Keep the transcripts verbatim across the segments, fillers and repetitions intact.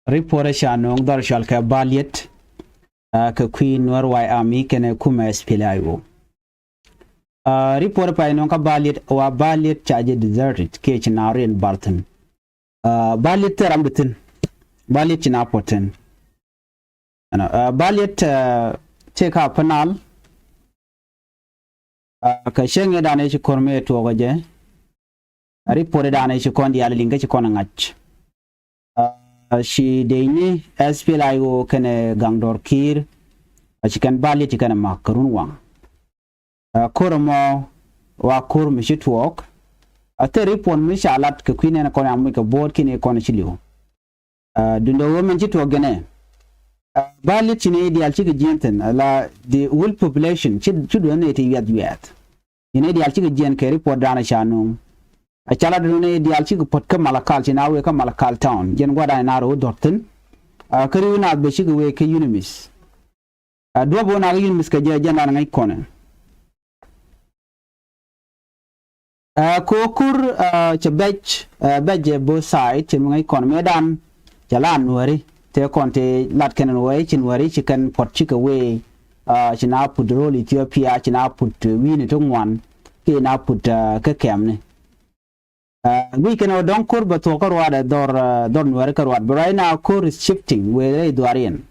Report ca nööŋ dhɔr cɔal kɛ Baliet, ah, kɛ kui̱ Nuɛr White Army kɛnɛ kumɛ S P L A I O. Ah, report pay nööŋ kä Baliet, wa Baliet ca jɛ deserted kiɛ ci na riɛn bar thi̱n. Ah, Baliet thil ram bi thi̱n. Baliet ci na puɔt thi̱n. Ɛnɔ, ah, Baliet, ah, tëë kä Upper Nile. Ah, kɛ cäŋ ëë dan ëë ci ko̱r mëë tuɔɔkä jɛ. Report ëë dan ëë ci kɔn diaal liŋ kä ci kɔn ŋa̱c. Ah, ci dec ni S P L A I O kɛnɛ Gaŋ Dɔr Kiir. Ah, ci kɛn Baliet ci kɛn ɛ mak kɛ run waŋ. Ah, ko̱r ɛmɔ wa ko̱r mi ci tuɔɔk. Ah, thil report mi ca lat kɛ kui̱ nɛn kɔn ɛ amuc kɛ bo̱o̱t kiɛ ni kɔn ɛ ci li̱w. Ah, duundɛ ɣöö mɛn ci tuɔɔk gɛnɛ. Ah, Baliet ci ni diaal cikɛ jiɛn thi̱n, ala the whole population ci, ci duundɛ ni ti wiath wiath. Ci ni diaal cikɛ jiɛn kɛ report dan ca nööŋ. A ca la duundɛ ni diaal cikɛ puɔt kä Malakal, ci na wee kä Malakal town. Jɛn guadan na rɔ dhɔr thi̱n. Ah, kä ri̱w naath bɛ cikɛ wee kä UNMISS. Ah, duɔ̱p wä nak yun mi̱th kɛ jɛ jɛn dan ŋäc kɔnɛ. Ah, ko̱ ko̱r, ah, cɛ bɛc, ah, bɛc jɛ both side, cɛ mi ŋäc kɔnɛ mëë dan cɛ la Nuääri. Tëë kɔn tëë lat kɛn Nuääri, ci Nuääri ci kɛn puɔt cikɛ wee, ah, ci na put ro̱l Ethiopia, ci na put, eh, wi̱i̱ni ti ŋuan kiɛ na put, ah, kä kɛmni. Ah, guic kɛn ɔ dɔ̱ŋ ko̱r bɛ thuɔ̱k kä ruaadɛ dhɔr, ah, dhɔr Nuääri kä ruaad. But right now ko̱r is shifting wëë rɛy dhuaar yɛn.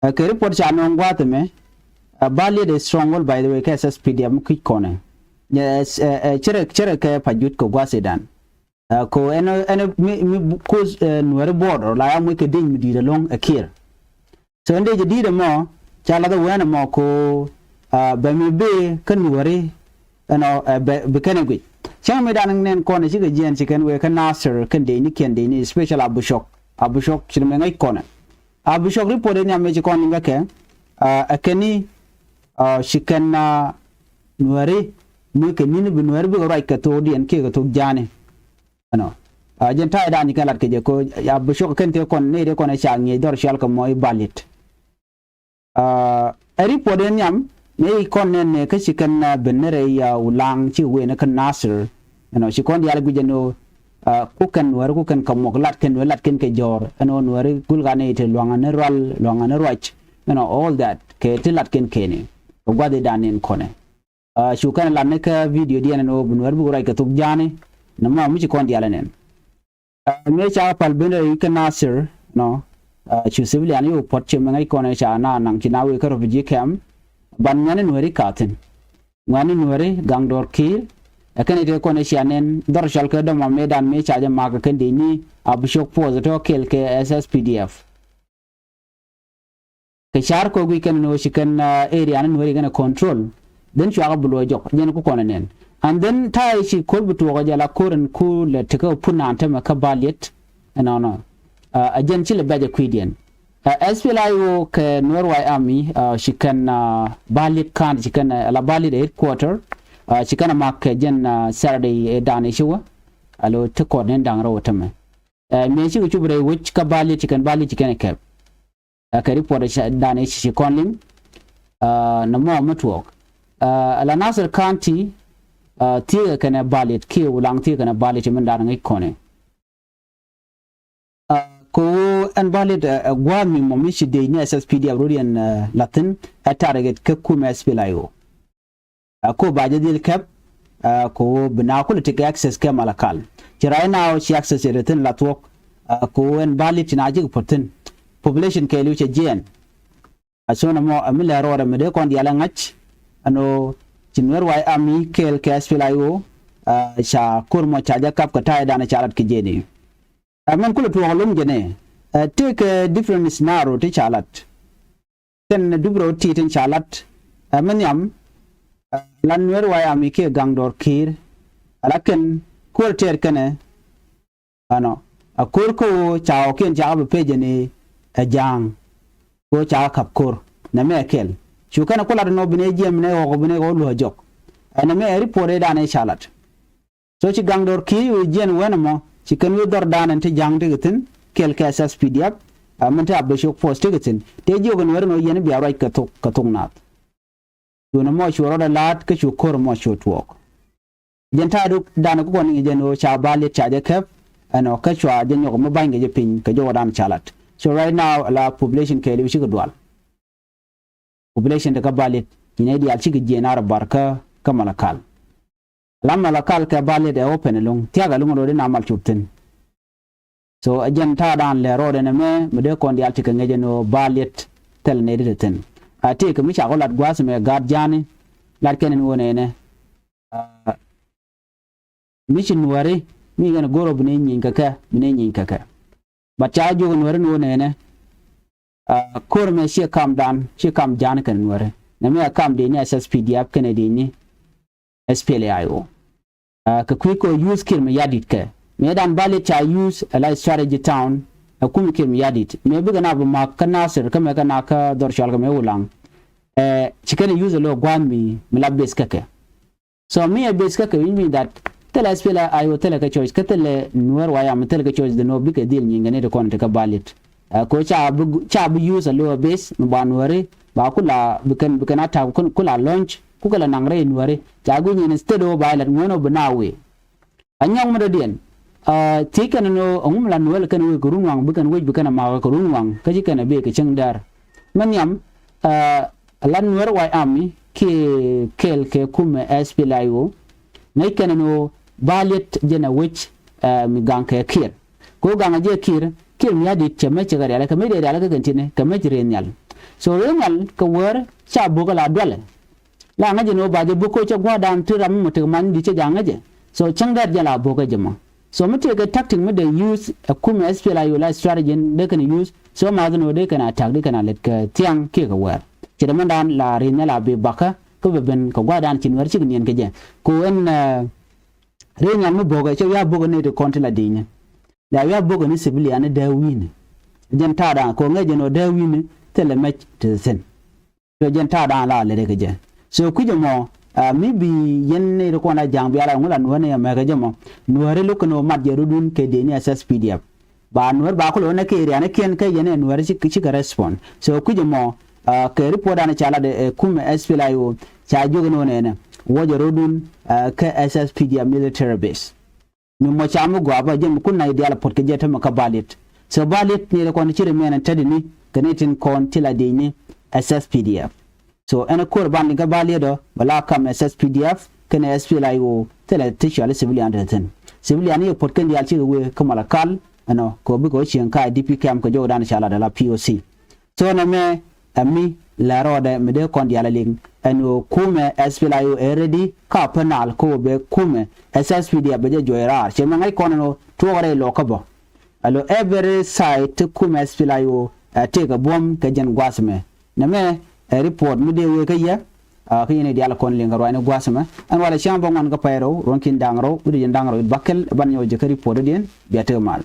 Ah, kɛ report ca nööŋ gua̱a̱th ɛmɛ, ah, Baliet ɛ stronghold, by the way, kɛ S S P D F mi kui̱c kɔnɛ. Yes, eh, eh, cɛ rɛ, cɛ rɛ kɛ Pajut kɛ gua̱a̱th idan. Ah, ko ɛn, ɛn mi, mi ko̱, eh, Nuääri border la ya muc kɛ dec mi di̱i̱t ɛlɔ̱ŋ ɛ Kiir. So ɛn dee jɛ di̱i̱t ɛmɔ ca lath ɛ wɛn ɛmɔ ko, ah, bɛ mi bi kä Nuääri ɛnɔ, eh, bɛ bi kɛn ɛ guic. Cäŋ mi dan nɛn kɔn ɛ cikɛ jiɛn ci kɛn wee kä Nasir kɛn dee ni kiɛn dee ni special Abushok. Abushok ci mɛ ŋäc kɔn ɛ. Abushok report ɛ nhiam mɛ ci kɔn liŋ kä kɛ, ah, ɛ kɛn ni, ah, ci kɛn, ah, Nuääri mi kɛ ni̱n bi Nuääri bikɛ ruac kɛ thok diɛn kiɛ kɛ thok ja̱a̱ni. Ɛnɔ. Ah, jɛn ta̱yɛ dan ci kɛn lat kɛ jɛ ko, ah, Abushok kɛn tëë kɔn nɛy tëë kɔn ɛ ca ŋi̱eec dhɔr cɔal kɛ mɔ i̱ Baliet. Ah, ɛ report in nhiam, mëë i̱ kɔn nɛn nɛ kä ci kɛn, ah, ben ni rɛy, ah, Ulaŋ ci wen kä Nasir. Ɛnɔ, ci kɔn diaal guic ɛn ɣöö, ah, ku kɛn Nuääri ku kɛn kɛ muɔk lat kɛn Nuääri lat kɛn kɛ jɔ̱ɔ̱r. Ɛn ɣöö Nuääri gul ka nɛy te luaŋä ni rual, luaŋä ni ruac. Ɛnɔ, all that, kɛ ti lat kɛn kɛn i̱. Kɛ gua̱th i̱ dan in kɔnɛ. Ah, cu kɛn lat ni kä video diɛn ɛn ɣöö bi Nuääri bikɛ ruac kɛ thok ja̱a̱ni. Nɔmɔ mi ci kɔn diaal ɛnɛn. Ah, mëë ca pal ben rɛy kä Nasir, nɔ, ah, cu civilian yo̱o̱ puɔt ci mi ŋäc kɔn ɛ ca na naŋ ci na wee kä refugee camp. Ban ŋuɛ̈ni Nuääri ka thi̱n. Ŋuɛ̈ni Nuääri Gaŋ Dɔr Kiir. Ɛ kɛn i̱ tëë kɔn ɛ cia nɛn dhɔr cɔal kɛ dɔm a mëë dan mëë ca jɛ mak ɛ kɛn dee ni Abushok force tɔ kɛl kɛ S S P D F. Kɛ car kɔ guic kɛn ni wä ci kɛn, ah, area ni Nuääri kɛn control. Then cuakɛ bi luɔc jɔk, jɛn ku kɔn ɛ nɛn. And then ta̱a̱ ci ko̱r bi tuɔɔk ɛ jɛ la ko̱r in ku lɛ tekɛ put naan tämɛ kä Baliet. Ɛnɔnɔ. Ah, a jɛn ci lɛ bɛc ɛ kui̱diɛn. Ah, S P L A I O kɛ Nuer White Army, ah, ci kɛn, ah, Baliet ka̱n ci kɛn, ah, la Baliet headquarter. Ah, ci kɛn a mak kɛ jɛn, ah, Saturday, eh, dan i̱ ci wä. A lo ti kɔt ni da̱ŋ rɛw tämɛ. Eh, mëë cikɛ cup rɛy wec kä Baliet ci kɛn Baliet ci kɛn ɛ kɛp. Ɛ kɛ report dan i̱ ci, ci kɔn liŋ, ah, nɔmɔ mi tuɔɔk. Ah, la Nasir County, ah, thiekɛ kɛnɛ Baliet kiɛ Ulaŋ thiekɛ kɛnɛ Baliet ci min dan ŋäc kɔnɛ. Ah, kɛ ɣöö ɛn Baliet, eh, ɛ gua̱a̱th mi mɔ mi ci dec ni S S P D F rot yɛn, eh, la̱thi̱n ɛ target kä kumɛ S P L A I O. Ah, ko ba jɛ dhil kɛp, ah, ko bi na kulɛ tekɛ access kɛ Malakal. Ci right now ci access yɛ thi̱n la thuɔ̱k, ah, ko ɛn Baliet ci na jik puɔ̱t thi̱n. Population kɛɛliw cɛ jiɛɛn. A cɔn ɛmɔ, ɛ mi lɛ rɔɔdɛ mi dee kɔn diaal ɛ ŋa̱c. Ɛn ɣöö ci Nuer White Army kɛɛl kɛ S P L A I O, ah, ca ko̱r mɔ ca jɛ kap kɛ ta̱yɛ danɛ ca lat kɛ jɛɛni. Ɛ mɛn kulɛ tuɔɔk lo̱ŋ jɛ nɛ, ɛ, tëëkɛ different scenario ti ca lat. Kɛn dup rɛw ti tin ca lat, ɛ, mi nhiam, ɛ, la Nuer White Army kiɛ Gaŋ Dɔr Kiir, ɛ, la kɛn ko̱r tɛɛr kɛnɛ, ɛnɔ, a ko̱r kä ɣöö ca ɣɔ̱kiɛn ca ɣä bi pecɛ ni ɛ ja̱a̱ŋ. Kä ɣöö ca ɣä ka̱p ko̱r nɛmɛ ɛ kɛl. Cu kɛn ku lat ɛnɔ bi ni jiɛm ni ɣɔk bi ni ɣɔk luäk jɔk. Ɛ nɛmɛ ɛ report ëë danɛ ca lat. So ci Gaŋ Dɔr Kiir wee jiɛn wen ɛmɔ ci kɛn wee dhɔr dan ɛn ti ja̱a̱ŋ ti kɛ thi̱n kɛl kɛ S S P D F, ɛ, min ti Abushok force ti kɛ thi̱n. Tëë jiök ɛn wee rin ɣöö yɛn bia ruac kɛ thok, kɛ thok naath. Cuɛ nɔmɔ cuɛ rɔɔdɛ la̱a̱t kä cuɛ ko̱r ɛmɔ cuɛ tuɔɔk. Jɛn ta̱a̱ duk danɛ ku kɔn i̱ jɛn ɣöö ca Baliet ca jɛ kɛp, Ɛnɔ kä cua jɛ nyɔk mi ba̱ny kɛ jɛ piny kɛ jɔwä dan ca lat. So right now la population kɛɛliw cikɛ dual. Population ti kä Balit inɛ diaal cikɛ jiɛn ar bar kä kä Malakal. La Malakal kɛ Balit ɛ open ɛlɔŋ thiak ɛlɔŋ rɔ di na mal cup thin. So ɛ jɛn ta̱a̱ dan lɛ rɔɔdɛ nɛ mɛ mi dee kɔn diaal ti kɛ ŋäcɛ ni ɣöö Balit thil nɛy ti te thi̱n. A tëëkɛ mi ca kɔ lat gua̱a̱th mɛ gaat ja̱a̱ni lat kɛn ni ɣöö nɛnɛ. Mi ci Nuääri mi kɛn go̱r ɔ bi nɛ nyieny kɛ kɛ bi nɛ nyieny kɛ kɛ. But ca jiök Nuääri ni ɣöö nɛnɛ. Ko̱r mɛ ciɛ kam dan ciɛ kam ja̱a̱ni kɛn Nuääri nɛ mɛ ɛ kam dee ni S S P D F kɛn dee ni S P L A I O. Kɛ kui̱ kɛ use Kiir Mayardit kɛ mëë dan Balit ca use ɛ la strategy town. Ɛ kum Kiir Mayardit mëë bikɛ na bi mak kä Nasir kä mɛ kä na kä dhɔr cɔal kɛ mɛ Ulaŋ. Ɛ ci kɛn use ɛ lo̱ gua̱a̱th mi mi la base kä kɛ. So mi ɛ base kä kɛ wi̱ny mi that thilɛ S P L A I O thilɛ kɛ choice kä thilɛ Nuäär wa yam thilɛ kɛ choice dee nɔ bikɛ dhil nyinkɛ ni ti kɔn ti kä Balit. Ɛ ko ca bi ca bi use ɛ lo̱ base mi ba Nuääri ba kula bi kɛn bi kɛn attack kula launch ku kɛ la naŋ rɛy Nuääri ca gui̱ny in instead ɔ ba ilɛt ŋuɛn ɔ bi na wee. A nyɔk mi dɔ̱diɛn thiec kɛn ni ɣöö ɛŋu mi la Nuääri kɛn wec kɛ run waŋ bi kɛn wec bi kɛn a makä kɛ run waŋ kä ci kɛn a bee kɛ cieŋ dɛr. Mi nhiam a la Nuääri White Army kiɛ kɛɛl kɛ kumɛ S P L A I O. Ŋäc kɛn ni ɣöö Balit jɛn a wec mi gaŋ kɛ Kiir. Kɛ ɣöö gaŋ a jɛ Kiir Kiir Mayardit cɛ mec cɛ kɛ rial kɛ mec dee rial kɛ kɛn tini kɛ mec riɛn nhial. So riɛn nhial kɛ wäär ca bo̱k a la dualɛ. La ŋäcɛ ni ɣöö ba jɛ bo̱k ko̱ cɛ gua̱a̱r dan ti ram mi mɔ tek man di cɛ ja̱ ŋäcɛ. So cäŋ dɛr jɛ la bo̱k kä jɛ mɔ. So mi tëëkɛ tactic mi dee use ɛ kumɛ S P L A I O la strategy dee kɛn use. So math ni ɣöö dee kɛn attack dee kɛn a lɛt kɛ thiaŋ kiɛ kɛ wäär. Ci dee mɛn dan la ri̱n ni la bi bakä kä bɛ ben kɛ gua̱a̱r dan ci Nuäär cik niɛn kɛ jɛ. Ko ɛn ri̱n nyal mi bo̱k ɛ cɛ wi̱i̱ a bo̱k ɛ nɛy ti kɔn ti la di̱i̱ni. La wi̱i̱ a bo̱k ɛ ni civilian ni dee wi̱i̱ni. Jɛn ta̱a̱ dan ko ŋäcɛ ni ɣöö dee wi̱i̱ni thilɛ mɛc ti thi̱n. So jɛn ta̱a̱ dan la lɛ dee kɛ jɛ. So kui̱c ɛmɔ mi bi yɛn ni ri kɔn a ja̱ŋ biala ŋu la Nuääri ni ɛmɛ kɛ jɛ mɔ. Nuääri lo̱k kɛn ɔ mat jɛ rudun kɛ dee ni S S P D F. Ba Nuääri ba kulɛ wä nɛ kɛ area ni kiɛn kä yɛn ɛ Nuääri cikɛ respond. So kui̱c ɛmɔ kɛ report dan ca la dee ɛ kumɛ S P L A I O ca jiök ni wä nɛnɛ wä jɛ rudun kɛ S S P D F military base. Mi mɔ ca mi gɔaa bä jɛ mi kun na i̱ diaal puɔt kɛ jɛ tämɛ kä Balit. So Balit ni rɛ kɔn ci rɛ mɛn tɛt ni kɛ ni tin kɔn ti la di̱i̱ni S S P D F. So ɛn ko̱r ban liŋ kä Balit ɔ bɛ la kam S S P D F kɛnɛ S P L A I O thilɛ ti cɔal i̱ civilian te thi̱n. Civilian i̱ puɔt kɛn diaal cikɛ wee kä Malakal ɛnɔ kɛ ɔ bikɛ ɔ cieŋ ka I D P camp kɛ jɔwdan ca la dala P O C. So nɛmɛ ɛ mi lɛ rɔɔdɛ mi dee kɔn diaal ɛ liŋ ɛn ɣöö kumɛ S P L A I O ɛ ready ka pä naal kä ɣöö bɛ kumɛ S S P D F bɛ jɛ juɔc raar cɛ mɛ ŋäc kɔn ɛn ɣöö tuɔɔk rɛy lɔɔk kä bä. Alo every side ti kumɛ S P L A I O ɛ tëëkɛ buɔ̱m kɛ jɛn gua̱a̱th mɛ. Nɛmɛ ɛ report mi dee wee kä yɛ kä yɛn i̱ diaal kɔn liŋ kɛ ruacni gua̱a̱th mɛ ɛn walɛ cäŋ bä ŋuan kä pɛy rɛw ruɔ̱nkiɛn da̱ŋ rɛw wi̱cdɛ jɛn da̱ŋ rɛw i̱ bäkɛl ɛ ban nyɔk jɛ kä report i̱diɛn bia tëk mal.